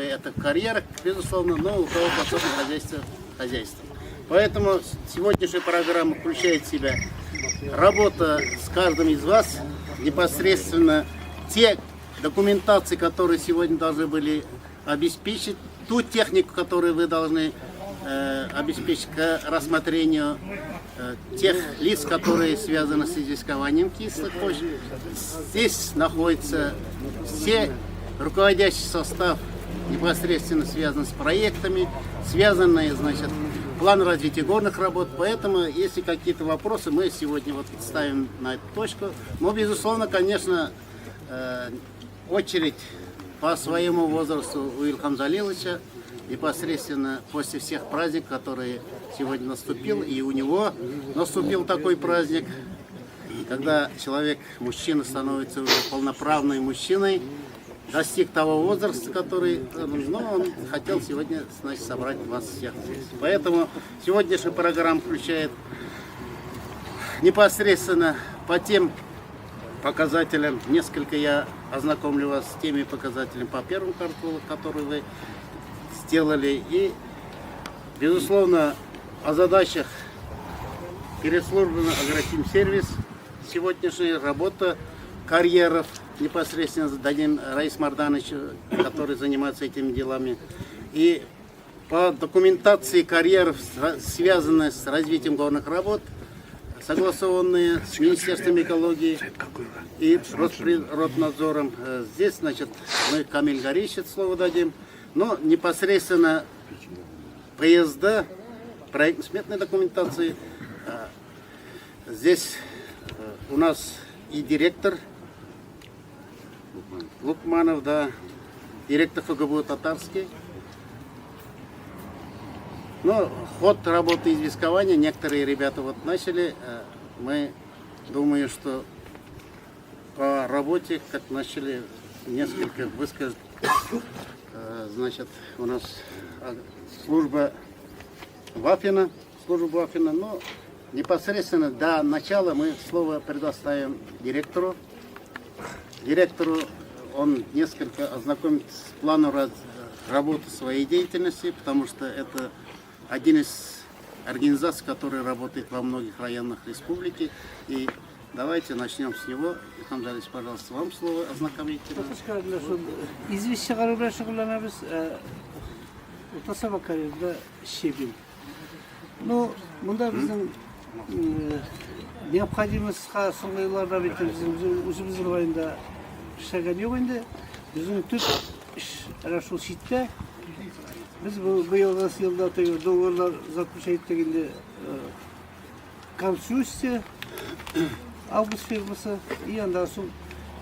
это в карьерах, безусловно, но у кого подсобное хозяйство, хозяйство. Поэтому сегодняшняя программа включает в себя работа с каждым из вас, непосредственно те документации, которые сегодня должны были обеспечить, ту технику, которую вы должны обеспечить к рассмотрению тех лиц, которые связаны с известкованием кислых почв. Здесь находится все руководящий состав, непосредственно связан с проектами, связанные, значит, план развития горных работ. Поэтому, если какие-то вопросы, мы сегодня вот ставим на эту точку. Но, безусловно, конечно, очередь по своему возрасту у Илхам Залиловича непосредственно после всех праздников, которые сегодня наступил, и у него наступил такой праздник, когда человек, мужчина, становится уже полноправным мужчиной, достиг того возраста, который, ну, он хотел сегодня, значит, собрать вас всех здесь. Поэтому сегодняшняя программа включает непосредственно по тем показателям, несколько я ознакомлю вас с теми показателями по первому кварталу, которые вы сделали. И, безусловно, о задачах перед службами Агрохимсервис, сегодняшняя работа карьеров, непосредственно дадим Раис Мардановичу, который занимается этими делами. И по документации карьеров, связанной с развитием горных работ, согласованные с Министерством экологии и Росприроднадзором. Здесь, значит, мы Камиль Гаричев слово дадим, но непосредственно ПСД, проектно-сметной документации, здесь у нас и директор Лукманов, да, директор ФГБУ Татарский. Но ход работы известкования некоторые ребята вот начали. Мы думаю, что по работе, как начали несколько высказать, значит, у нас служба Вафина, служба Вафина, но непосредственно до начала мы слово предоставим директору. Директору он несколько ознакомит с планом работы своей деятельности, потому что это один из организаций, который работает во многих районах республики. И давайте начнем с него. Илһам Залич, пожалуйста, вам слово ознакомительное. Шул известь чыгару белән шөгыльләнәбез. Урта Саба карьерында щебень. Ну, монда безнең необходимостька соңгы елларда бит безнең үзебезнең районда эшләгән юк инде. Безнең төп эш әнә шул читтә. Без бу быелгы елда теге договорлар заключать иттек инде Конструкция Август фирмасы и андан соң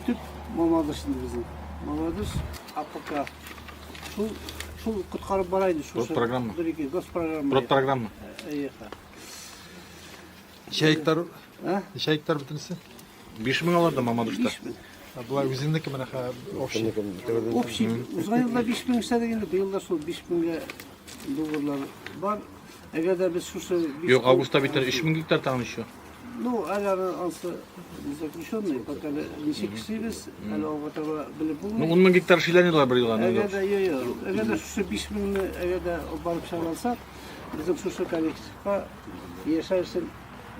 төп Мамадыш инде безнең. Мамадыш АПК. Шул коткарып бара инде шушы. Госпрограмма. Бер ике госпрограмма. Продпрограмма. Әйе. Ничә гектар? А? Ничә гектар бөтенесе? 5000 аларда Мамадышта. 5000. Болар үзеңнеке менә общий. Общий. Узган елда 5000 эшләдек инде, быел да шул 5000гә договорлар бар. Әгәр дә без шушы Юк, августта бит 3000 гектар тагын еще. Ну, әле аны ансы заключенный, пока әле ничек эшлибез, әле алга таба белеп Ну, булмый. 10 мең гектар эшләниләр бер елга. Әгәр дә, юк, юк, әгәр дә шушы 5000-не әгәр дә барып чыга алсак, безнең шушы коллективка яшәр өчен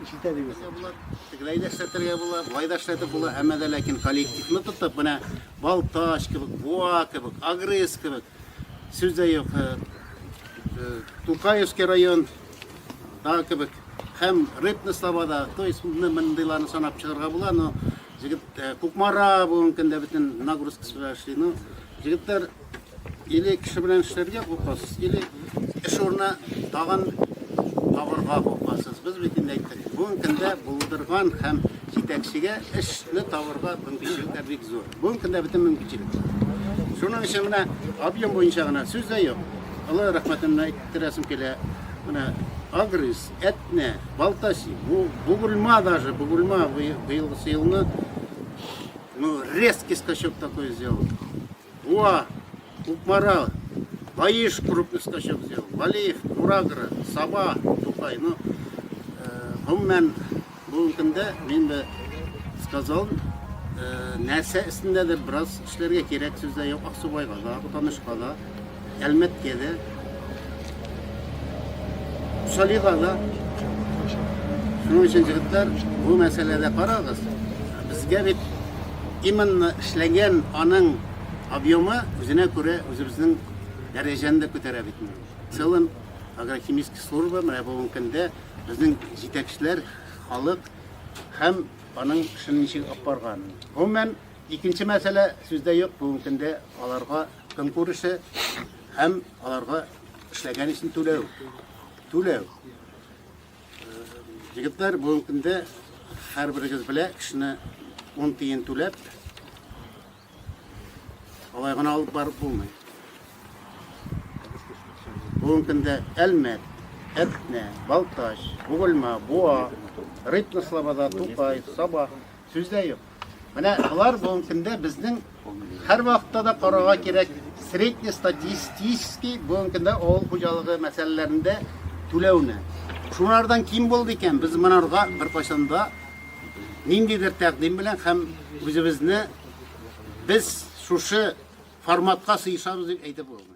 җитә дип Була, тегеләй дә эшләтергә була, болай да эшләтеп була, әмма дә ләкин коллективны тотып, менә Балтач кебек, Буа кебек, Агрыз кебек, сүз дә юк, Тукаевский район да кебек, һәм Рыбный Слобода, то есть мондыйларны санап чыгарга була, но егет Кукмара бүгенге көндә бөтен нагрузкасы белән эшли. Ну, егетләр, или кеше белән эшләргә куркасыз, или эш урыны тагын табырга куркасыз. Без бит инде әйттек, бүгенге көндә булдырган һәм җитәкчегә эшне табырга мөмкинчелекләр бик зур. Бүгенге көндә бөтен мөмкинчелек бар. Шуның өчен менә объем буенча гына сүз дә юк. Олы рәхмәтемне әйттерәсем килә. Менә Агрыз, Әтнә, Балтач, бу Бугульма даже, Бугульма быелгысы елны, ну, резкий скачок такой сделал. Буа, Кукмара, Баиш крупный скачок сделал. Валиев, Мурагра, Саба, Тукай. Ну, гомумән, бүгенге көндә мин дә сказал, нәрсә өстендәдер бераз эшләргә кирәк, сүз дә юк, Аксубайга да, Актанышка да. Әлмәткә дә, Усалига да. Шуның өчен, егетләр, бу мәсьәләдә карагыз. Безгә бит именно эшләгән аның объемы үзенә күрә үзебезнең дәрәҗәне дә күтәрә бит. В целом агрохимический служба менә бүгенге көндә безнең җитәкчеләр, халык һәм аның эшен ничек алып барган. Гомумән, икенче мәсьәлә сүздә юк, бүгенге көндә аларга көнкүреше һәм аларга эшләгән өчен түләү. Түләү. Егетләр, бүгенге көндә һәрберегез белә, кешене 10 тиен түләп, алай гына алып барып булмый. Бүгенге көндә Әлмәт, Әтнә, Балтач, Бугульма, Буа, Рыбная Слобода, Тукай, Саба сүз дә юк. Менә болар бүгенге көндә безнең һәрвакытта да карарга кирәк среднестатистический бүгенге көндә авыл хуҗалыгы мәсьәләләрендә түләүне. Шунардан ким булды икән, без монарга беркайчан да ниндидер тәкъдим белән һәм үзебезне без шушы форматка сыешабыз дип әйтеп булмый.